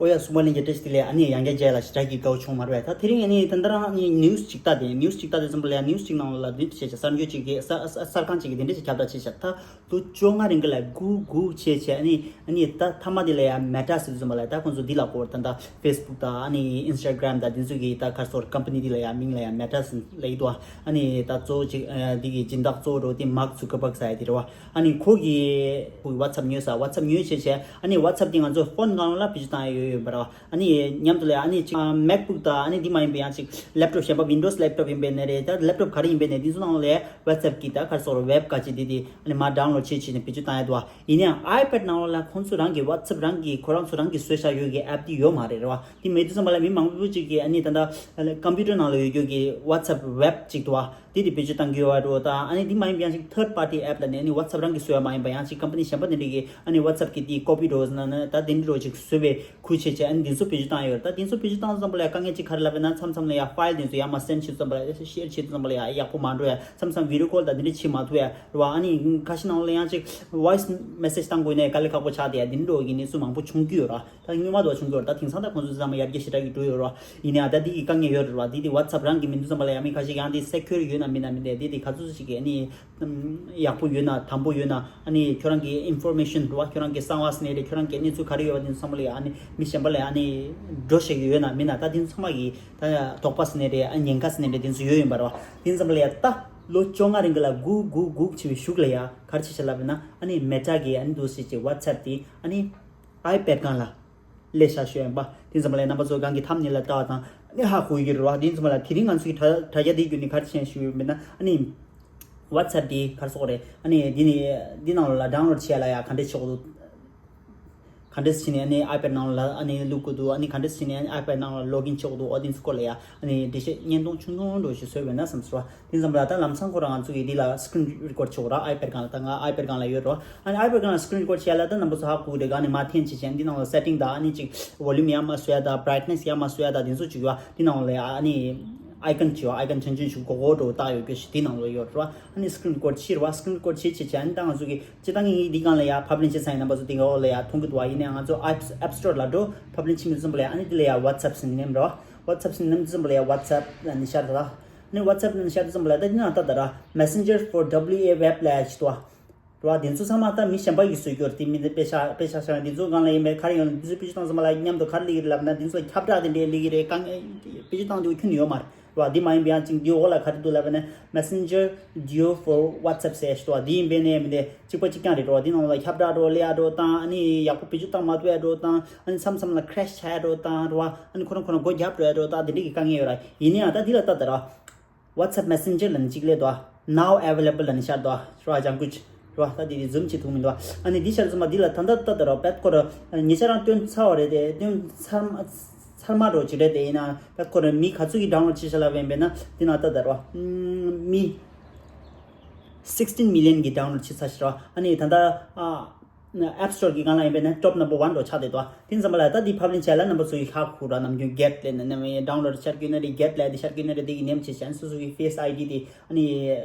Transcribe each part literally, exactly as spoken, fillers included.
ཨོ་ཡ། གསུམ་པ་ལན་གྱི་བཀྲ་ཤིས་བདེ་ལེགས། ཨ་ནི་ཡང་བསྐྱར་མཇལ་ལ་ཞེ་དྲག་གི་དགའ་བོ་བྱུང་མ་རེད་པས། ད་དེ་རིང་ཨ་ནི་ད་ལྟ་རང་ཨ་ནི་ནིའུ་སི་ཅིག་ལྟ་དེ། ནིའུ་སི་ཅིག་ལྟ་དེ་ཙམ་པ་ལ་ཡང་ནིའུ་སི་ཅིག་ནང་ལ་འདི་བྱས་བྱས་གསར་འགྱུར་ཅིག་གི་གསར་གསར་གསར་ཁང་ཅིག་གི་འདི་འདྲ་ཞིག་ཁྱབ་བསྒྲགས་བྱས་བྱས། ད་ལོ་བཅོ་ལྔ་རིང་གི་ལ་སྒུག་སྒུག་བྱས་བྱས། ཨ་ནི་ཨ་ནི་ད་མཐའ་མ་དེ་ལ་ཡང་མེ་ཊ་ཟེར་དུས་ཙམ་པ་ལ་ད་ཁོང་ཚོ་འདི་ལ་གོ་བར། ད་ད་ཕེ་སི་བུག་དང་ཨ་ནི་ཨིན་སི་ཊ་གྷ་རམ་དང་འདི་ཚོ་གི་ད་ག་རེ་ཟེར་ཀམ་པ་ནི་འདི་ལ་ཡང་མིང་ལ་ཡང་མེ་ཊ་ཟེར་ལབ་ཀྱི་འདུག་ཨ་ནི་ད་གཙོ་བོ་ཅིག་ཨ་འདི་གི་སྦྱིན་བདག་གཙོ་བོ་འདྲ་བོ་དེ་མཱག་ཛུ་ཀར་བྷག་ཟེར་ཡ་དེ་རེད་པ། ཨ་ནི་ཁོ་གིས་ཁོ་གི་ཝ་ཊི་སེབ་ཉོས་ས། ཝ་ཊི་སེབ་ཉོས་བྱས་བྱས། ཨ་ནི་ཝ་ཊི་སེབ་དེ་ང་ཚོ་ཕོན་སྒང་ལ་བེད་སྤྱོད་བཏང་ཡ་ཡོད་ཡོད་པ་རེད་པ། ཨ་ནི་མཉམ་དུ་ལ་ཨ་ནི་ཅིག་མེག་བུག་དང་ཨ་ནི་འདི་མ་ཡིན་པའི་ཡང་ཅིག་ལེབ་ཊོབ་གཞན་པ་ཝིན་ཌོ་སི་ལེབ་ཊོབ་ཡིན་པའི་ནས་རེད། ད་ལེབ་ཊོབ་ག་རེ་ཡིན་པའི་ནས་འདི་ཚོ་ནང་ལ་ཝ་ཊི་སེབ་གི་ད་ག་རེ་ཟེར་ཝེབ་ག་ཅིག་འདི་དེ་ཨ་ནི་མར་ཌའུན་ལོཌ་བྱས་བྱས་ནས་བེད་སྤྱོད་བཏང་ཡ་འདུག་པ། ཡིན་ནའང་ཨའི་པེཌ་ནང་ལ་ཁོང་ཚོ་རང་གི་ཝ་ཊི་སེབ་རང་གི་ཁོ་རང་ཚོ་རང་གི་བཟོས་བཞག་ཡོད་ཀྱི་ཨེབ་དེ་ཡོད་མ་རེད། རེད་པ། དེ་མེད་དུས་ཙམ་པ་ལ་མི་མང་པོ་ཅིག་གིས་ཨ་ནི་ད་ལྟ་ཀམ་པུ་ཊར་ནང་ལ་ཡོད་རྒྱུ་གི་ཝ་ཊི་སེབ་ཝེབ་ཅིག་འདུག་པ། དེ་དེ་བེད་སྤྱོད་བཏང་གི་ཡོད་པ་འདྲ་བོ་དང་། ཨ་ནི་དེ་མ་ཡིན་པ་ཡང་ཅིག་ཐརཌ་པར་ཊི་ཨེབ་ལབ་ནས་ཨ་ནི་ཝ་ཊི་སེབ་རང་གི་བཟོས་པ་མ་ཡིན་པ་ཡང་ཅིག་ཀམ་པ་ནི་གཞན་པ་དེ་འདྲ་གིས་ཨ་ནི་ཝ་ཊི་སེབ་གི་དེ་ཀོ་པི་འདྲ་བོ་ཟེར་ན་ན་ད་དེ་འདྲ་འདྲ་བོ་ཅིག་བཟོས་པའི་ཁུལ་བྱས་བྱས། ཨ་ནི་དེ་ཚོ་བེད་སྤྱོད་བཏང་ཡོད་རེད། ད་དེ་ཚོ་བེད་སྤྱོད་བཏང་ཙམ་པ་ལ་ཡང་དཀའ་ངལ་ཅིག་ག་རེ་ལབ་པ་ཡིན་ན། མཚམས་མཚམས་ལ་ཡང་ཕའིལ་དེ་ཚོ་ཡར་མར་སེན་ཌ་བྱེད་ཙམ་པ་ལ་ཡང་ཤེར་བྱེད་ཙམ་པ་ལ་ཡང་ཡག་པོ་མ་འགྲོ་ཡ། མཚམས་མཚམས་ཝི་ཌི་ཡོ་ཀོལ་དང་དེ་འདྲ་བྱེད་མ་ཐུབ་ཡ། རེད་པ། ཨ་ནི་ཁ་ཤས་ནང་ལ་ཡང་ཅིག་ཝོ་ཡིས་མེ་སེ་ཇི་བཏང་དགོས་ནའི་དཀའ་ལས་ཁག་པོ་ཆགས་བསྡད་ཡ་དེ་འདྲ་འདྲ་བོ་གི་གནས་ཚུལ་མང་པོ་བྱུང་གི་ཡོད་རེད་པ། ད་སྔོན་མ་དུ་བྱུང་གི་ཡོད་རེད། ད་དེང་སང་ད་ཁོང་ཚོ་ཚང་མ་ཡར་རྒྱས་ཞེ་དྲག་གི་འགྲོ་ཡོད་རེད་པ། ཡིན་ནའང་ད་འདི་གི་དཀའ་ངལ་ཡོད་རེད་པ། འདི་དེ་ཝ་ཊི་སེབ་རང་གི་མི་འདུག་ཙམ་པ་ལ་ཡང་མི་ཁ་ཤས་ཀྱིས་ཨ་འདི་སེ་ཀིའུར་ཡོད་ན་མིན་ན་མིན་ནའི་འདི་དེ་ག་ཚོད་ཅིག་གི་ཨ་ནི་ཡག་པོ་ཡོད་ན་དམ་པོ་ཡོད་ན། ཨ་ནི་ཁྱོད་རང་གི་ཨིན་ཕོར་མེ་ཤན་རེད་པ། ཁྱོད་རང་གི་གསང་བ་ཟེར་ནའི་རེད། ཁྱོད་རང་གི་གནས་ཚུལ་ག་རེ་ཡོད་པ་དེ་ཚོ་ཚང་མ་ལ་ཡང་ཨ་ནི་མི་གཞན་པ་ལ་ཡང་ཨ་ནི་འགྲོ་ཤེས་ཀྱི་ཡོད་ན་མིན་ན། ད་དེ་ཚོ་ཚང་མ་གི་ད་དོགས་པ་ཟེར་ནའི་རེད། ཨ་ཉེན་ཁ་ཟེར་ནའི་རེད། དེ་ཚོ་ཡོད་ཡིན་པ་རེད་པ། དེ་ཚང་མ་ལ་ཡང་ད་ལོ་བཅོ་ལྔ་རིང་གི་ལ་སྒུག་སྒུག་སྒུག་བྱས་པའི་གཞུག་ལ་ཡང་ག་རེ་བྱས་བྱས་ལབ་པ་ཡིན་ན། ཨ་ནི་མེ་ཊ་གི་ཨ་ནི་འདུག་སེ་ཅིག་ཝ་ཊི་སེབ་དེ་ཨ་ནི་ཨའི་པེཌ་སྒང་ལ་སླེབས་བཞག་ཤོད་ཡིན་པ། དེ་ཚང་མ་ལ་ཡང་རྣམ་པ་ཚོ་སྒང་གི་ཐམ་ནེལ་ལ་ལྟ་བ་དང་ཨ་ནི་ཧ་གོ་གི་རེད་པ། དེ་ཚང་མ་ལ་དེ་རིང་ང་ཚོ་གི་དྲ་དྲ་རྒྱ་དེ་བརྒྱུད་ནས་ག་རེ་བྱས་ཞུ་ཡོད་མེད་ན། ཨ་ནི་ཝ་ཊི་སེབ་དེ་ག་རེ་ཟེར་དགོས་རེད། ཨ་ནི་འདི་ནི་འདི་ནང་ལ་ཌའུན་ལོཌ་བྱས་ལ་ཡ་ག་འདྲས་བྱེད་དགོས་འདུག་ག་འདྲས་བྱས་ནས་ཨ་ནི་ཨའི་པེཌ་ནང་ལ་ཨ་ནི་བླུག་དགོས་འདུག་ཨ་ནི་ག་འདྲས་བྱས་ནས་ཨ་ནི་ཨའི་པེཌ་ནང་ལ་ལོག་ཨིན་བྱེད་དགོས་འདུག་འོ་དེ་ཚོའི་སྐོར་ལ་ཡ་ཨ་ནི་འགྲེལ་བཤད་བརྙན་ཐུང་ཆུང་ཆུང་འདྲ་བོ་ཞིག་བཟོས་པ་ཡིན་ན་བསམ་སོང་བ། དེ་ཙམ་པ་ལ་ད་ལམ་སང་ཁོ་རང་ང་ཚོ་གི་འདི་ལ་སི་ཀི་རིན་རི་ཀོཌ་བྱེད་དགོས་ར། ཨའི་པེཌ་སྒང་ལ། ད་ང་ཨའི་པེཌ་སྒང་ལ་ཡོད་རེད་པ། ཨ་ནི་ཨའི་པེཌ་སྒང་ལ་སི་ཀི་རིན་རི་ཀོཌ་བྱས་ལ་ད་རྣམ་པ་ཚོ་ཧ་གོ་གི་རེད། ཨ་ནི་མར་འཐེན་བྱས་བྱས་འདི་ནང་ལ་སེ་ཊིང་དང་ཨ་ནི་ཅིག་ཝོ་ལུམ་ཡར་མར་བཟོ་ཡ་དང་བྷ་རའིཊ་ནེ་སི་ཡར་མར་བཟོ་ཡ་དང་དེ་ཚོ་བྱེད་ཀྱི་ཡོད། འདི་ནང་ལ་ཡ་ཨ་ནི་ཨའི་ཀོན་བྱེད་ཡོད། ཨའི་ཀོན་ཆུང་ཆུང་སྒོར་སྒོར་འདྲ་བོ་བཏགས་ཡོད་རྒྱུ་ཞིག་འདི་ནང་ལ་ཡོད་རེད་པ། ཨ་ནི་སི་ཀི་རིན་རི་ཀོཌ་བྱས་རེད་པ། སི་ཀི་རིན་རི་ཀོཌ་བྱས་བྱས་བྱས་ཨ་ནི་ད་ང་ཚོ་གི་སྤྱིར་བཏང་གི་འདི་སྒང་ལ་ཡ་ཕབ་ལེན་བྱེད་ས་ཡིན་རྣམ་པ་ཚོ་འདི་སྒང་འོག་ལ་ཡ་མཐོང་གི་འདུག་པ། ཡིན་ནའང་ང་ཚོ་ཨེབ་ཨེབ་སི་ཊོར་ལ་འགྲོ། ཕབ་ལེན་བྱེད་མི་ཙམ་པ་ལ་ཡ་ཨ་ནི་འདི་ལ་ཡ་ཝ་ཊི་སེབ་ཟེར་ནས་མནན་རོགས། ཝ་ཊི་སེབ་ཟེར་ནས་མནན་ཙམ་པ་ལ་ཡ་ཝ་ཊི་སེབ་ལབ་ནས་ཤར་ད། ཨ་ནི་ཝ་ཊི་སེབ་ལབ་ནས་ཤར་ཙམ་པ་ལ་ཡ་ད་འདི་ན་ད་ད་ར་མེ་སེན་ཇར་ཕོར་ཌབ་ལིའུ་ཨེ་ཝེབ་ལབ་ཡ་ཅིག་འདུག་པ། རེད་པ། འདི་ཚོ་ཚང་མ་ད་མི་གཞན་པ་གིས་བཟོས་ཀྱི་ཡོད་རེད། དེ་མི་འདི་དཔེ་ཆ་དཔེ་ཆ་བཞག་ན་འདི་ཚོ་སྒང་ལ་ཡིན་པས་ག་རེ་ཡོང་འདི་ཚོ་བེད་སྤྱོད་བཏང་ཙམ་པ་ལ་མཉམ་དུ་ག་རེ་སླེབས་ཀྱི་རེད་ལབ་ན། འདི་ཚོ་ལ་ཁྱབ་བསྒྲགས་དེ་འདྲས་སླེབས་ཀྱི་རེད། དཀའ་ངལ་བེད་སྤྱོད་བཏང་དུས་ཁྱོན་ནས་ཡོད་མ་རེད། རེད་པ། འདི་མ་ཡིན་པ་ཡང་ཅིག་འདི་འོག་ལ་ག་རེ་འདུག་ལབ་པ་ན། Messenger Duo for WhatsApp ཟེར་ཞིག་འདུག་པ། འདི་ཡིན་པས་ནས་མི་འདི་གཅིག་པ་གཅིག་རྐྱང་རེད་འགྲོ། འདི་ནང་ལ་ཁྱབ་བསྒྲགས་འགྲོ་ལེ་ཡ་འགྲོ་བཏང་། ཨ་ནི་ཡག་པོ་བེད་སྤྱོད་བཏང་མ་ཐུབ་ཡ་འགྲོ་བཏང་། ཨ་ནི་མཚམས་མཚམས་ལ་ཁྲེ་ཤི་ཆགས་ཡ་འགྲོ་བཏང་རེད་པ། ཨ་ནི་ཁོ་རང་ཁོ་རང་སྒོ་རྒྱབ་འགྲོ་ཡ་འགྲོ་བཏང་། དེ་འདྲ་གི་དཀའ་ངལ་ཡོད་ར། ཡིན་ན་ཡང་ད་འདི་ལ་ལྟ་དང་ར། WhatsApp Messenger ལབ་ནས་གཅིག་སླེབས་འདུག་པ། Now available ལབ་ནས་ཤར་འདུག་པ། རེད་པ། ལྗང་ཁུ་ཅིག་རེད་པ། ད་འདི་འདི་ཛུམ་བྱེད་ཐུབ་མི་འདུག་པ། ཨ་ནི་འདི་ཤར་ཙམ་པ་འདི་ལ་ད་ལྟ་ལྟ་དང་ར། བེད་ཁོ་ར་ཉེ་ཆར་རང་བཏོན་ཚར་བ་རེད་དེ། བཏོན་ཚར་མ་ཚར་མ་འགྲོ་ཅིག་རེད་དེ། ཡིན་ན་བེད་ཁོ་ར་མི་ག་ཚོད་ཀྱིས་ཌའུན་ལོཌ་བྱས་ཤག་ལབ་པ་ཡིན་པས་ན་འདི་ནང་ལྟ་དང་ར། མི་sixteen million གིས་ཌའུན་ལོཌ་བྱས་ཚར་ཤག་ར། ཨ་ནི་ད་ལྟ་ཨ། App Store གི་སྒང་ལ་ཡིན་པས་ན་top number one འདྲ་ཆགས་བསྡད་འདུག་པ། དེ་ཙམ་པ་ལ་ད་འདི་ཕབ་ལེན་བྱས་ལ་རྣམ་པ་ཚོ་ཡིས་ཧ་གོ་ར། ནམ་རྒྱུན་get ལབ་ནས་ནམ་ཌའུན་ལོཌ་ཤར་གྱི་ཡོད་ན་རེད། get ལབ་འདི་ཤར་གྱི་ཡོད་ན་རེད། འདི་གི་ནེམ་བྱས་བྱས་ཨ་ནི་སོ་སོ་གི་Face ID དེ་ཨ་ནི་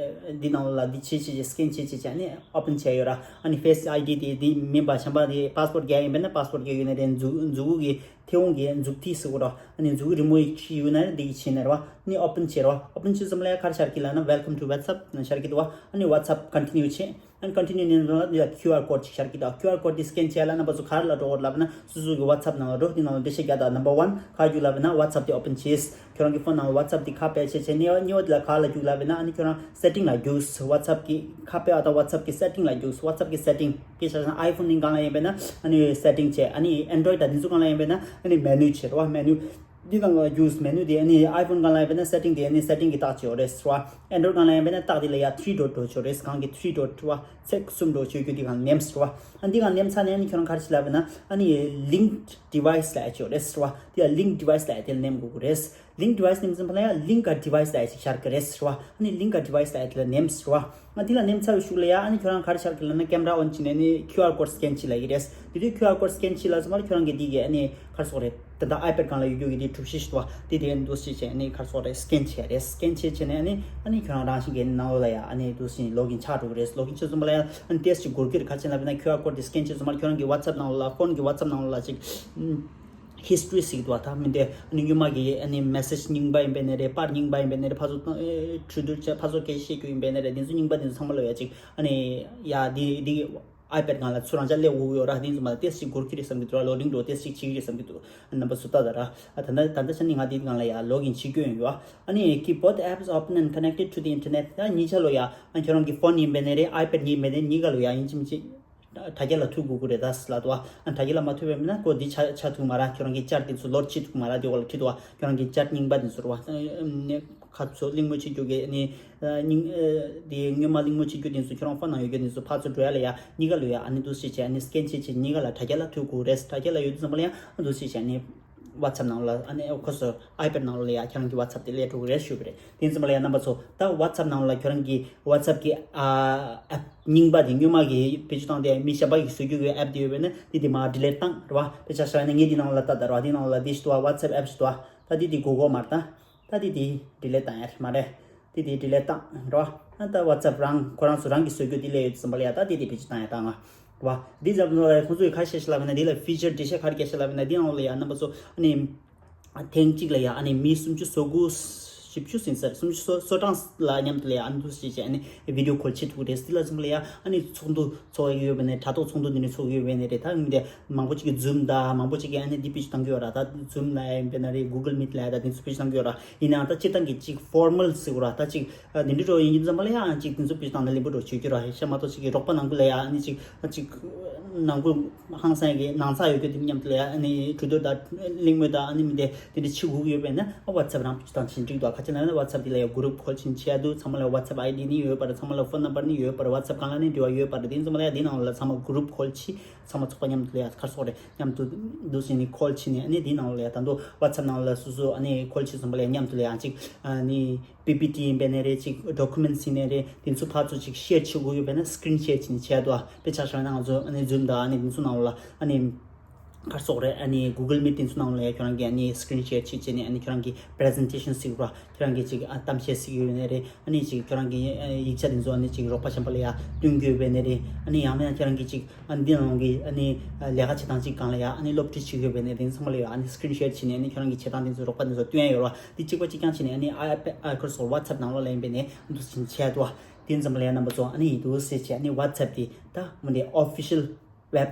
འདི་ནང་ལ་འདི་བྱས་བྱས་བྱས་སི་ཀེན་བྱས་བྱས་བྱས་ཨ་ནི་ཨོ་པན་བྱས་ཡོད་ར། ཨ་ནི་Face ID དེ་འདི་མིན་པ་གཞན་པ་དེ་པ་སི་ཝར་ཌི་རྒྱག་ཡིན་པས་ན་པ་སི་ཝར་ཌི་རྒྱག་ཡོད་ན་རེད། མཛུ་མཛུ་གུ་གི་མཐེ་བོང་གི་མཛུབ་ཐིག་ཟེར་གོ་ར། ཨ་ནི་མཛུ་གུ་རི་མོ་ཡི་ཁྲིད་ཡོད་ན་རེད། འདི་གི་བྱས་ན་རེད་པ། ཨ་ནི་ཨོ་པན་བྱས་ར། ཨོ་པན་བྱས་ཙམ་ལ་ཡ་ག་རེ་ཤར་གྱི་ལབ་ན། Welcome to WhatsApp ནང་ཤར་གྱི་འདུག་པ། ཨ་ནི་WhatsApp continue བྱས། ཨ་ནི་continue ནས་ལ་ཡ་ཁིའུ་ཨར་ཀོཌ་ཅིག་ཤར་གྱི་འདུག་ཁིའུ་ཨར་ཀོཌ་འདི་སི་ཀེན་བྱས་ལ་རྣམ་པ་ཚོ་ག་རེ་ལ་འགྲོ་དགོས་ལབ་ན། སོ་སོ་གི་WhatsApp ནང་ལ་འགྲོ། འདི་ནང་ལ་འགྲེལ་བཤད་རྒྱག་དང་། Number one ག་རེ་རྒྱུག་ལབ་ན་WhatsApp དེ་ཨོ་པན་བྱས། ཁྱོད་རང་གི་ཕོན་ནང་ལ་WhatsApp དེ་ཁ་ཕྱེ་བྱས་བྱས། གཉིས་པ་གཉིས་པ་དེ་ལ་ག་རེ་ལ་རྒྱུག་ལབ་ན། ཨ་ནི་ཁྱོད་རང་སེ་ཊིང་ལ་རྒྱུགས། WhatsApp གི་ཁ་ཕྱེ་བ་དང་WhatsApp གི་སེ་ཊིང་ལ་རྒྱུགས། WhatsApp གི་སེ་ཊིང་སྐད་ཆ་བཤད་ན་ཨའི་ཕོན་ནི་སྒང་ལ་ཡིན་པས་ན་ཨ་ནི་སེ་ཊིང་བྱས། ཨ་ནི་ཨེན་ཌོ་རོའིཌ་དང་དེ་ཚོ་སྒང་ལ་ཡིན་པས་ན་ཨ་ནི་མེ་ནུ་བྱས་རེད་པ། མེ་ནུ། འདི་ནང་ལ་ཡུ་སི་མེ་ནུ་དེ། ཨ་ནི་ཨའི་ཕོན་སྒང་ལ་ཡིན་པས་ན་སེ་ཊིང་དེ། ཨ་ནི་སེ་ཊིང་གི་རྟགས་བྱས་ཡོད་རེད་ཟེར་བ། ཨེན་ཌོ་རོའིཌ་སྒང་ལ་ཡིན་པས་ན་རྟགས་དེ་ལ་ཡ་ཐི་རི་ཌོཊ་འདྲ་བོ་བྱས་ཡོད་རེད། སྒང་གི་ཐི་རི་ཌོཊ་བ་ཚེག་གསུམ་འདྲ་བོ་བྱས་ཡོད་རྒྱུ་དེ་སྒང་ནེམ་ཟེར་བ། ཨ་འདི་སྒང་ནེམ་ཚར་ནས་ཨ་ནི་ཁྱོད་རང་ག་རེ་བྱེད་ལབ་པ་ན། ཨ་ནི་ལིངཀ་ཌི་ཝའི་སི་ལབ་ཡ་ཅིག་ཡོད་རེད་ཟེར་བ། དེ་ཡ་ལིངཀ་ཌི་ཝའི་སི་ལབ་ཡ་དེ་ལ་ནེམ་དགོས་ཀྱི་རེད། ལིངཀ་ཌི་ཝའི་སི་ནེམ་ཙམ་པ་ལ་ཡ་ལིངཀ་ཨ་ཌི་ཝའི་སི་ལབ་ཡ་ཅིག་ཤར་གྱི་རེད་ཟེར་བ། ཨ་ནི་ལིངཀ་ཨ་ཌི་ཝའི་སི་ལབ་ཡ་དེ་ལ་ནེམ་ཟེར་བ། ཨ་འདི་ལ་ནེམ་ཚར་བའི་གཞུག་ལ་ཡ་ཨ་ནི་ཁྱོད་རང་ག་རེ་ཤར་གྱི་ལབ་ན། ཀེམ་ར་ཨོན་བྱས་ནས་ཨ་ནི་ཁིའུ་ཨར་ཀོཌ་སི་ཀེན་བྱེད་ལབ་ཀྱི་རེད། དེ་དུས་ཁིའུ་ཨར་ཀོཌ་སི་ཀེན་བྱེད་ལབ་ཙམ་པ་ལ་ཁྱོད་རང་གི་འདི་གི་ཨ་ནི་ག་རེ་ཟེར་དགོས་རེད། ད་ལྟ་ཨའི་པེཌ་སྒང་ལ་ཡོད་རྒྱུ་གི་དེ་གྲུབ་གཞི་ཞིག་འདུག་པ། དེ་དེ་འདུག་སེ་བྱས་ཨ་ནི་ག་རེ་ཟེར་དགོས་རེད། སི་ཀེན་བྱས་རེད། སི་ཀེན་བྱས་བྱས་ནས་ཨ་ནི་ཨ་ནི་ཁྱོད་རང་རང་བཞིན་གྱི་ནང་ལོགས་ལ་ཡ་ཨ་ནི་འདུག་སེ་ལོག་ཨིན་ཆགས་འགྲོ་གི་རེད། ལོག་ཨིན་བྱས་ཙམ་པ་ལ་ཡ་ཨ་ནི་ཏོག་ཙམ་འགོར་གྱི་རེད། ག་རེ་བྱས་ལབ་པ་ན་ཁིའུ་ཨར་ཀོཌ་དེ་སི་ཀེན་བྱས་ཙམ་པ་ལ་ཁྱོད་རང་གི་ཝ་ཊི་སེབ་ནང་ལོགས་ལ། ཕོན་གྱི་ཝ་ཊི་སེབ་ནང་ལོགས་ལ་ཅིག་ཨམ། ཧི་སི་ཊོ་རི་ཟེར་གྱི་འདུག་བ། ད་མི་འདི་ཨ་ནི་སྔོན་མ་གི་ཨ་ནི་མེ་སེ་ཇི་རྙིང་པ་ཡིན་པའི་ནི་རེད། པར་རྙིང་པ་ཡིན་པའི་ནི་རེད། ཕར་ཚུར་བཏང་ཨེ་གྲོས་བསྡུར་བྱས། ཕར་ཚུར་སྐད་ཆ་བཤད་རྒྱུ་ཡིན་པའི་ནི་རེད། འདི་ཚོ་རྙིང་པ་འདི་ཚོ་ཚང་མ་ལ་ཡ་ཅིག་ཨ་ནི་ཡ་འདི་འདི་ཨའི་པེ་ཌི་སྒང་ལ་ཚུར་རང་འཇགས་སླེབས་འོང་གི་ཡོད་ར། འདི་ཚོ་མ་ལ་ཏོག་ཙམ་འགོར་གྱི་རེད་བསམ་གྱི་འདུག་ར། ལོ་ཌིང་འགྲོ་ཏོག་ཙམ་བྱེད་ཀྱི་རེད་བསམ་གྱི་འདུག་རྣམ་པ་ཚོ་ལྟ་ད་ར། ཨ་ད་ལྟ་ད་ལྟ་ཆ་ནས་ང་འདི་སྒང་ལ་ཡ་ལོག་ཨིན་བྱེད་རྒྱུ་ཡིན་ཡོད། ཨ་ནི་keep both apps open and connected to the internet. ད་གཉིས་ཆ་ལོ་ཡ་ཨ་ཁྱོད་རང་གི་ཕོན་ཡིན་པའི་ནི་རེད། ཨའི་པེ་ཌི་ཡིན་པའི་ནི་རེད། གཉིས་ཀ་ལོ་ཡ་ཡིན་གཅིག་མིན་གཅིག་དྲ་རྒྱ་ལ་ཐུག་དགོས་ཀྱི་རེད་ད་ཟེར་ལབ་འདུག་ཨ་དྲ་རྒྱ་ལ་མ་ཐུག་པ་ཡིན་ན་ཁོ་འདི་ཆགས་ཆགས་ཐུབ་མ་རེད། ཁྱོད་རང་གི་ཅར་དེ་ཚོ་ལོཌ་བྱེད་ཐུབ་མ་རེད། དེ་འོག་ལ་ཁྲིད་འདུག་ཨ་ཁྱོད་རང་གི་ཅར་རྙིང་པ་དེ་ཚོ་རེད་བ། ཁ་ཚོ་གླེང་མོལ་བྱེད་རྒྱུ་གི་ནི་རྙིང་དེ་སྔོན་མ་གླེང་མོལ་བྱེད་རྒྱུ་དེ་ཚོ་ཁྱོད་རང་ཕོན་ནང་ཡོད་རྒྱུ་དེ་ཚོ་ཕར་ཚུར་འགྲོ་ཡ་ལ་ཡ་གཉིས་ཀ་ལོ་ཡ་ཨ་ནི་འདུག་སེ་བྱས་ཨ་ནི་སི་ཀེན་བྱེད་བྱེད་གཉིས་ཀ་ལ་དྲ་རྒྱ་ལ་ཐུག་དགོས་རེད། དྲ་རྒྱ་ལ་ཡོད་དུས་ཙམ་པ་ལ་ཡ་འདུག་སེ་བྱས་ཨ་ནི་ཝ་ཚབ་ནང་ལ་ཨ་ནི་ཁོ་ཚོ་ཨའི་པེ་ཌི་ནང་ལ་ཡ་ཁྱོད་རང་གི་ཝ་ཚབ་དེ་སླེབས་འགྲོ་གི་རེད་ཞུས་པ་རེད། དེ་ཙམ་པ་ལ་ཡ་རྣམ་པ་ཚོ་ད་ཝ་ཚབ་ནང་ལ་ཁྱོད་རང་གི་ཝ་ཚབ་གི་ཨ་ཨེབ་རྙིང་པ་དེ་སྔོན་མ་གི་བེད་སྤྱོད་བཏང་སྟེ་མི་གཞན་པ་གིས་བཟོ་རྒྱུ་གི་ཨེབ་དེ་ཡོད་པས་ན་དེ་དེ་མར་ཌི་ལིཊ་བཏང་རེད་བ། དཔེ་ཆ་བཞག་ན་ངས་འདི་ནང་ལ་ལྟ་ད་རེད་བ། འདི་ནང་ལ་འདི་ཞིག་འདུག་བ། ཝ་ཚབ་ཨེབ་ཞིག་འདུག་བ། ད་འདི་དེ་དགོས་དགོས་མ་རེད་ད། ད་འདི་དེ་ཌི་ལིཊ་བཏང་ཡ་རེད་མ་རེད། འདི་དེ་ཌི་ལིཊ་བཏང་རེད་བ། ད་ཝ་ཚབ་རང་ཁོ་རང་ཚོ་རང་གིས་བཟོ་རྒྱུ་དེ་སླེབས་ཡོད་དུས་ཙམ་པ་ལ་ཡ་ད་འདི་དེ་བེད་སྤྱོད་བཏང་ཡ་བཏང་ང་རེད་བ། འདི་ཙམ་ལ་ཡ་ཁོང་ཚོས་ག་རེ་བཤད་ཤག་ལབ་ན་འདི་ལ་ཕི་ཅར་འགྲེལ་བཤད་ག་རེ་བརྒྱབ་ཤག་ལབ་ན་འདི་ནང་ལ་ཡ་རྣམ་པ་ཚོ་ཨ་ནི། ཐེངས་གཅིག་ལ་ཡ་ཨ་ནི་མི་སུམ་ཅུ་སོ་དགུ་བཞི་བཅུ་ཟིན་ཚར། སུམ་ཅུ་སོ་སོ་གྲངས་ལ་མཉམ་དུ་ལ་ཡ་ཨ་ནི་འདུག་སེ་བྱས་ཨ་ནི་བི་ཌི་ཡོ་ཁོལ་བྱེད་ཐུབ་ཀྱི་རེད། དེ་ལ་ཙམ་ལ་ཡ་ཨ་ནི་ཚོགས་འདུ་ཚོགས་ཡོད་པ་ནས་དྲ་ཐོག་ཚོགས་འདུ་འདི་ནས་ཚོགས་ཡོད་པ་ནས་རེད། ད་ངས་འདི་མང་པོ་ཅིག་གིས་ཛུམ་དང་མང་པོ་ཅིག་གིས་ཨ་ནི་འདི་བེད་སྤྱོད་བཏང་གི་ཡོད་ར། ད་ཛུམ་ལ་ཡ་ཡིན་པ་ན་རེད། གུ་གལ་མིཊ་ལ་ཡ་ད་འདི་ཚོ་བེད་སྤྱོད་བཏང་གི་ཡོད་ར། ཡིན་ནའང་ད་སྤྱིར་བཏང་གི་ཅིག་ཕོར་མལ་ཟེར་དགོས་ར། ད་ཅིག་འདི་འདྲ་འགྲོ་ཡིན་ཙམ་པ་ལ་ཡ་ཅིག་འདི་ཚོ་བེད་སྤྱོད་བཏང་ན་ལེགས་པོ་འགྲོ་བྱེད་ཀྱི་ར། ཤ་མ་གཏོགས་ཅིག་གི་རོགས་པ་ནང་ཁུལ་ལ་ཡ་ཨ་ནི་ཅིག་ཅིག་ནང་ཁུལ་ཧང་སང་གི་ནང་ཚགས་ཡོད་རྒྱུ་དེ་མཉམ་དུ་ལ་ཡ་ཨ་ནི་གྲོས་བསྡུར་དང་གླེང་མོལ་དང་ཨ་ནི་མི་དེ་དེ་འདྲ་བྱེད་དགོས་ཀྱི་ཡོད་པས་ན་ཨ་ཝ་ཚབ་རང་བེད་སྤྱོད་བཏང་ཕྱིན་འགྲིག་འདུག་ཁ་ཆེ་ན་ཡང་ན་ཝ་ཚབ་དེ་ལ་ཡ་གུ་རུབ་ཁོལ་ཕྱིན་བྱས་འདུག་ཚང་མ་ལ་ཝ་ཚབ་ཨའི་ཌི་ནི་ཡོད་པ་རེད། ཚང་མ་ལ་ཕོན་ནམ་བར་ནི་ཡོད་པ་རེད། ཝ་ཚབ་སྒང་ལ་ནི་འབྲེལ་བ་ཡོད་པ་རེད། དེ་ཚང་མ་ལ་ཡ་དེ་ནང་ལ་ཚང་མ་གུ་རུབ་ཁོལ་ཕྱིན། ཚང་མ་ཚོགས་པ་མཉམ་དུ་ལ་ཡ་ག་རེ་ཟེར་དགོས་རེད། མཉམ་དུ་འདུག་སེ་ནི་ཁོལ་ཕྱིན་ནས་ཨ་ནི་དེ་ནང་ལ་ཡ་ད་དུང་ཝ་ཚབ་ནང་ལ་སོ་སོ་ཨ་ནི་ཁོལ་ཕྱིན་ཙམ་པ་ལ་ཡ་མཉམ་དུ་ལ་ཡ་ཅིག་ཨ་ནི་པི་པི་ཊི་ཡིན་པ་ནི་རེད། ཅིག་ཌོ་ཀུ་མེན་ཊི་ཡིན་ནི་རེད། དེ་ཚོ་ཕར་ཚུར་ཅིག་ཤེར་བྱེད་དགོས་ཡོད་པ་ན་སི་ཀི་རིན་ཤོཊ་བྱས་ནས་བྱས་འདུག་དཔེ་ཆ་བཞག་ན་ང་ཚོ་ཨ་ནི་ཛུམ་དང་ཨ་ནི་དེ་ཚོ་ནང་ལ་ཨ་ནི་ག་རེ་ཟེར་དགོས་རེད། ཨ་ནི་གུ་གལ་མིཊ་དེ་ཚོ་ནང་ལ་ཡ་ཁྱོད་རང་གིས་ཨ་ནི་སི་ཀི་རིན་ཤོཊ་བྱས་བྱས་ནས་ཨ་ནི་ཁྱོད་རང་གི་པི་རི་ཛེན་ཊེ་ཤན་ཟེར་དགོས་ར། ཁྱོད་རང་གིས་ཅིག་ཨ་གཏམ་བཤད་ཟེར་གྱི་ཡོད་ནི་རེད། ཨ་ནི་ཅིག་ཁྱོད་རང་གི་ཨ་ཡིག་ཆ་དེ་ཚོ་ཨ་ནི་ཅིག་རོགས་པ་གཞན་པ་ལ་ཡ་སྟོན་གྱི་ཡོད་པ་ནི་རེད། ཨ་ནི་ཡང་ན་ཡང་ཁྱོད་རང་གིས་ཅིག་ཨ་ནི་འདི་ནང་གི་ཨ་ནི་ལས་ཀ་བྱེད་སྟངས་ཅིག་སྒང་ལ་ཡ་ཨ་ནི་སློབ་ཁྲིད་བྱེད་དགོས་པ་ནི་དེ་ཚང་མ་ལ་ཡ་ཨ་ནི་སི་ཀི་རིན་ཤོཊ་བྱས་ནས་ཨ་ནི་ཁྱོད་རང་གི་བྱེད་སྟངས་དེ་ཚོ་རོགས་པ་དེ་ཚོ་སྟོན་ཡ་ཡོད་ར། དེ་གཅིག་པ་གཅིག་རྐྱང་བྱས་ནས་ཨ་ནི་ཨ་ཨ་ཁོ་སོ་ཝ་ཚབ་ནང་ལོགས་ལ་ཡིན་པ་ནི་འདུག་སེ་བྱས་འདུག་དེ་ཙམ་ལ་ཡ་རྣམ་པ་ཚོ་ཨ་ནི་ཡིན་འདུག་སེ་བྱས་ཨ་ནི་ཝ་ཚབ་དེ་ད་མོ་དེ་ཨོ་ཕི་ཤལ་ཝེབ་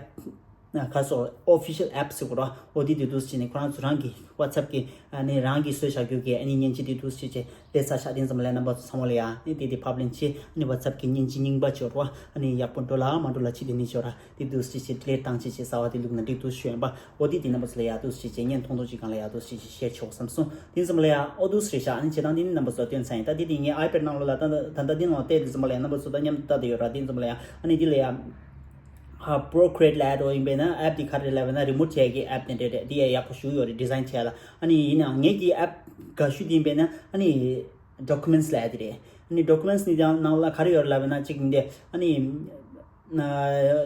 ཁ་སོ་ཨོ་ཕི་ཤལ་ཨེབ་ཟེར་དགོས་ར། འོ་དེ་དེ་འདུག་སེ་བྱས་ནས་ཁོ་རང་ཚོ་རང་གི་ཝ་ཚབ་གི་ཨ་ནི་རང་གི་བཟོས་བཞག་རྒྱུ་གི་ཨ་ནི་མཉེན་ཆས་དེ་འདུག་སེ་བྱས་སླེབས་ཚར་ཤག་དེ་ཙམ་ལ་ཡ་རྣམ་པ་ཚོ་ཚང་མ་ལ་ཡ་ཨ་ནི་དེ་དེ་ཕབ་ལེན་བྱས་ཨ་ནི་ཝ་ཚབ་གི་མཉེན་ཆས་རྙིང་པ་ཅིག་ཡོད་ར། ཨ་ནི་ཡག་པོ་འགྲོ་ལ་མ་འགྲོ་ལ་ཅི་དེ་ནི་ཅིག་ཡོད་ར། དེ་འདུག་སེ་བྱས་ཌི་ལིཊ་བཏང་བྱས་བྱས་གསར་བ་དེ་བླུགས་ན་འགྲིག་འདུག་ཞུ་ཡིན་པ། འོ་དེ་དེ་རྣམ་པ་ཚོ་ལ་ཡ་འདུག་སེ་བྱས་བརྙན་ཐུང་ཐུང་ཅིག་སྒང་ལ་ཡ་འདུག་སེ་བྱས་ཤེར་ཆོག་བསམ་སོང་། དེ་ཙམ་ལ་ཡ་ཨོ་འདུག་སེ་རེད་ཤག་ཨ་ནི་བྱེད་སྟངས་དེ་ནི་རྣམ་པ་ཚོ་སྟོན་ཚར་ཡིན། ད་དེ་དེ་ངས་ཨའི་པེཌ་ནང་ལོགས་ལ་ད་ད་ད་ལྟ་དེ་ནང་ལ་བལྟས་དུས་ཙམ་པ་ལ་ཡ་རྣམ་པ་ཚོ་ད་མཉམ་དུ་ལྟ་དུ་ཡོད་ར། དེ་ཙམ་པ་ལ་ཡ་ཨ་ནི་དེ་ལ་ཡ་ཨ་པོ་རོ་ཀི་རེཊ་ལབ་ཡ་འདྲ་ཡིན་པས་ན་ཨེབ་དེ་ག་རེ་ལབ་ན་རི་མོ་བྲིས་ཡ་གི་ཨེབ་དེ་འདྲ་རེད། དེ་ཡ་ཡག་པོ་ཞེ་པོ་ཡོད་རེད། ཌི་ཛའིན་བྱས་ལ། ཨ་ནི་ཡིན་ནའང་ངེད་ཀྱི་ཨེབ་དགའ་ཤོས་དེ་ཡིན་པས་ན་ཨ་ནི་ཌོ་ཀུ་མེན་ཊི་ལབ་ཡ་དེ་རེད། ཨ་ནི་ཌོ་ཀུ་མེན་ཊི་ནི་ཡང་ནང་ལ་ག་རེ་ཡོད་རེད་ལབ་ན་གཅིག་འདི་ཨ་ནི་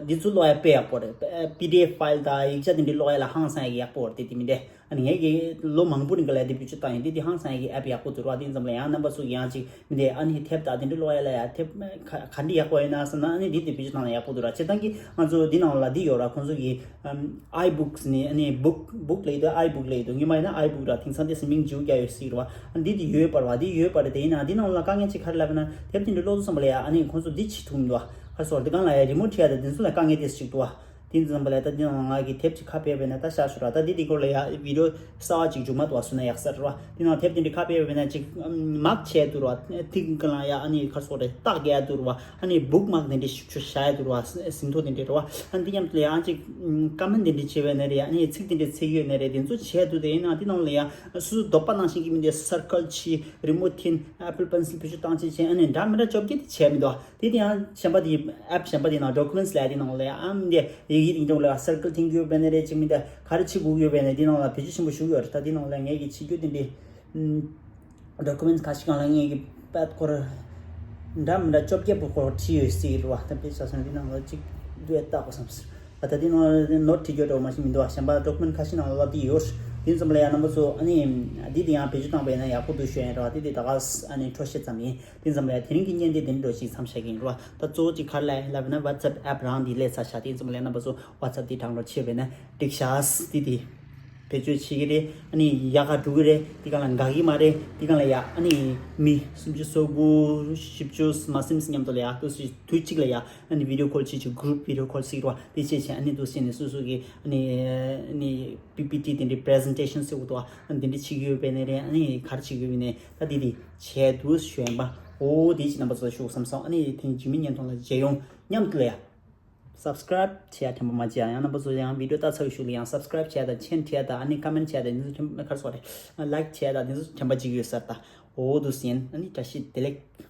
འདི་ཚོ་ཀློག་ཡ་དཔེ་ཡག་པོ་རེད། པི་ཌི་ཨེཕ་ཕའིལ་དང་ཡིག་ཆ་དེ་འདྲ་ཀློག་ཡ་ལ་ཧང་སང་ཡ་གི་ཡག་པོ་རེད། དེ་དེ་མི་འདྲ་ཨ་ནི་ངེད་ཀྱི་ལོ་མང་པོ་རིང་ག་ལ་དེ་བེད་སྤྱོད་བཏང་ཡིན། དེ་དེ་ཧང་སང་ཡ་གི་ཨེབ་ཡག་པོ་འདུག་ར། དེ་ཙམ་ལ་ཡང་རྣམ་པ་ཚོ་ཡང་གཅིག་མི་འདྲ་ཨ་ནི་དེབ་དང་དེ་འདྲ་ཀློག་ཡ་ལ་ཡ་དེབ་ག་ག་འདྲ་ཡག་པོ་ཡོད་ན་བསམ་ན་ཨ་ནི་དེ་དེ་བེད་སྤྱོད་བཏང་ན་ཡག་པོ་འདུག་ར། སྤྱིར་བཏང་གི་ང་ཚོ་འདི་ནང་ལ་འདི་ཡོད་ར། ཁོང་ཚོ་གི་ཨམ་ཨའི་བུག་ནི་ཨ་ནི་བུག་བུག་ལབ་ཡོད་དོ། ཨའི་བུག་ལབ་ཡོད་དོ། སྔོན་མ་ཡིན་ན་ཨའི་བུག་ར། དེང་སང་དེ་སི་མིང་བརྗེ་པོ་རྒྱག་ཡོད་སྲིད་ར་བ། ཨ་འདི་དེ་ཡོད་པ་ར་བ། འདི་ཡོད་པ་ར། དེ་ཡིན་ན་འདི་ནང་ལ་དཀའ་ངལ་ཅིག་ག་རེ་ལབ་ན་དེབ་དེ་འདྲ་ཀློག་དུས་ཙམ་པ་ལ་ཡ་ཨ་ནི་ཁོང་ཚོ་འདི་བྱེད་ཐུབ་མི་འདུག་བ། ག་སོ་འདི་གང་ལ་ཡ་རི་མོ་བྲིས་ཡ་དང་དེ་ཚོ་ལ་དཀའ་ངལ་དེ་ཞིག་འདུག་བ། དེ་ཙམ་པ་ལ་ཡ་ད་འདི་ནང་ང་གི་དེབ་ཅིག་ཁ་ཕྱེ་བས་ན་ད་ཤ་ཤུ་ར། ད་འདི་དེ་སྐོར་ལ་ཡ་བི་ཌི་ཡོ་གསར་བ་ཅིག་མཇུག་མ་བསྡུ་བ་བཟོས་ན་ཡག་ས་རེད་བ། དེ་ནང་དེབ་དེ་འདྲ་ཁ་ཕྱེ་བས་ན་ཅིག་མག་བྱས་འདུག་ར་བ། ཐིག་གང་ལ་ཡ་ཨ་ནི་ག་སོ་རེད་རྟགས་རྒྱག་འདུག་ར་བ། ཨ་ནི་བུག་མག་དེ་འདྲ་ཞིག་ཆུ་བཞག་ཡ་འདུག་ར་བ། ཟིན་ཐོ་དེ་འདྲ་རེད་བ། ཨ་ནི་འདི་མཉམ་དུ་ལ་ཡ་ཨ་ཅིག་ཀ་མེན་དེ་འདྲ་བྱས་བས་ན་རེད། ཨ་ནི་ཚིག་དེ་འདྲ་ཚིག་ཡོད་ན་རེད། དེ་ཚོ་བྱས་འདུག་དེ་ཡིན་ན་དེ་ནང་ལ་ཡ་སུ་སུ་འདོད་པ་ནང་བཞིན་གྱི་མི་འདྲ་སར་ཀལ་ཆེ་རི་མོ་ཐིན་ཨེ་པལ་པེན་སིལ་བེད་སྤྱོད་བཏང་ཆེད་བྱས་ཨ་ནི་འདྲ་མི་འདྲ་བཅོ་བརྒྱད་དེ་བྱས་མི་འདུག་དེ་དེ་ཡང་གཞན་པ་དེ་ཨེབ་གཞན་པ་དེ་ནང་ཌོ་ཀུ་མེན་ཊི་ལབ་ཡ་དེ་ནང་ལ་ཡ་ཨམ་དེ་ཡི་གེ་དེ་འདྲ་ལ་སར་ཀལ་འཐེན་རྒྱུ་ཡོད་པས་ན་རེད། ཅིག་མི་འདྲ་ག་རེ་བྱེད་དགོས་ཡོད་པས་ན་དེ་ནང་ལ་བེད་སྤྱོད་ཆེན་པོ་ཞུ་གི་ཡོད་རེད། ད་དེ་ནང་ལ་ངས་ཀྱི་བྱེད་རྒྱུ་དེ་འདྲའི་ཌོ་ཀུ་མེན་ཊི་ཁ་ཤས་སྒང་ལ་ངས་ཀྱི་པད་སྐོར་འདྲ་མི་འདྲ་བཅོ་བརྒྱད་པོ་སྐོར་བྲིས་ཡོད་སྲིད་རེད་བ། ད་དཔེ་ཆ་སོང་དེ་ནང་ལ་ཅིག་བསྡུས་བཏགས་པ་བསམ་སོང་། ད་དེ་ནང་ནོ་ཊི་བྲིས་རྒྱུ་འདྲ་བོ་མ་ཞིག་མི་འདུག་བ། གཞན་པ་ཌོ་ཀུ་མེན་ཊི་ཁ་ཤས་ནང་ལ་བསླབ་ཀྱི་ཡོད། དེ་ཙམ་ལ་ཡང་རྣམ་པ་ཚོ་ཨ་ནི་འདི་དེ་ཡང་བེད་སྤྱོད་བཏང་པ་ཡིན་ན་ཡག་པོ་འདུག་ཞུ་ཡ་ཡིན་རེད་བ། དེ་དེ་ད་ག་ཨ་ནི་འཕྲོ་བཤད་ཙམ་ཡིན། དེ་ཙམ་ལ་ཡང་དེ་རིང་གི་བརྙན་དེ་དེ་འདྲ་ཞིག་མཚམས་བཞག་གི་ཡིན་རེད་བ། ད་གཙོ་བོ་ཅིག་ག་རེ་ལབ་ཡིན་ལབ་ན་ཝ་ཚབ་ཨེབ་རང་འདི་སླེབས་ཚར་ཤག་དེ་ཙམ་ལ་ཡང་རྣམ་པ་ཚོ་ཝ་ཚབ་དེ་ཌའུན་ལོཌ་བྱས་པ་ཡིན་ན་འགྲིག་ཤག་དེ་དེ། བེད་སྤྱོད་བྱེད་ཀྱི་རེད། ཨ་ནི་ཡག་ག་འགྲོ་གི་རེད། དེ་ག་ལ་དགའ་གི་མ་རེད། དེ་ག་ལ་ཡ་ཨ་ནི་མི་སུམ་ཅུ་སོ་དགུ་བཞི་བཅུ་མ་ཟིན་མཉམ་དུ་ལ་ཡ་དུས་སུ་དུས་གཅིག་ལ་ཡ་ཨ་ནི་video call བྱེད་ཀྱི་group video call ཟེར་གྱི་རེད་པ། དེ་བྱས་བྱས་ཨ་ནི་དུས་སུ་ནས་སོ་སོ་གི་ཨ་ནི་ཨ་ནི་པི་པི་ཊི་དེ་འདྲའི་presentation ཟེར་གྱི་འདུག་པ། ཨ་ནི་དེ་འདྲ་བྱེད་ཀྱི་ཡོད་པས་ནས་རེད། ཨ་ནི་ག་རེ་བྱེད་ཀྱི་ཡོད་པས་ནས་ད་དེ་དེ་བྱས་འདུག་ཞུ་ཡིན་པ། འོ་དེ་ཅིག་རྣམ་པ་ཚོ་ཞུ་བསམ་སོང་། ཨ་ནི་དེང་རྗེས་མའི་བརྙན་ཐུང་ལ་མཇལ་ཡོང་མཉམ་དུ་ལ་ཡ། Subscribe བྱེད་ཡ་དྲན་པ་མ་བརྗེད་ཨ། ཡང་རྣམ་པ་ཚོ་ཡང་video ལྟ་ཚར་བའི་གཞུག་ལ་ཡང་subscribe བྱེད་ཡ་དང་མཆན་བྲིས་ཡ་དང་ཨ་ནི་comment བྱེད་ཡ་དང་དེ་ཚོ་དྲན་པ་ག་རེ་ཟེར་དགོས་རེད། like བྱེད་ཡ་དང་དེ་ཚོ་དྲན་པ་བརྗེད་ཀྱི་ཡོད་ས་རེད་ད། འོ་འདུག་སེ་ཡིན། ཨ་ནི་བཀྲ་ཤིས་བདེ་ལེགས།